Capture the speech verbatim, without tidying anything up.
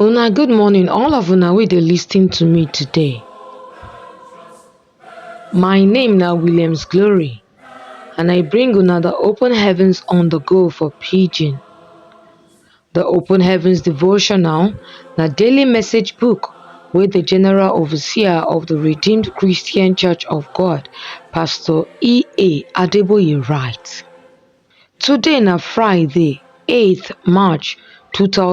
Una good morning, all of una wey dey listen to me today. My name na Williams Glory, and I bring una the Open Heavens on the Go for Pidgin. The Open Heavens devotional na daily message book wey the General Overseer of the Redeemed Christian Church of God, Pastor E A Adeboye, write. Today na Friday, eighth March two thousand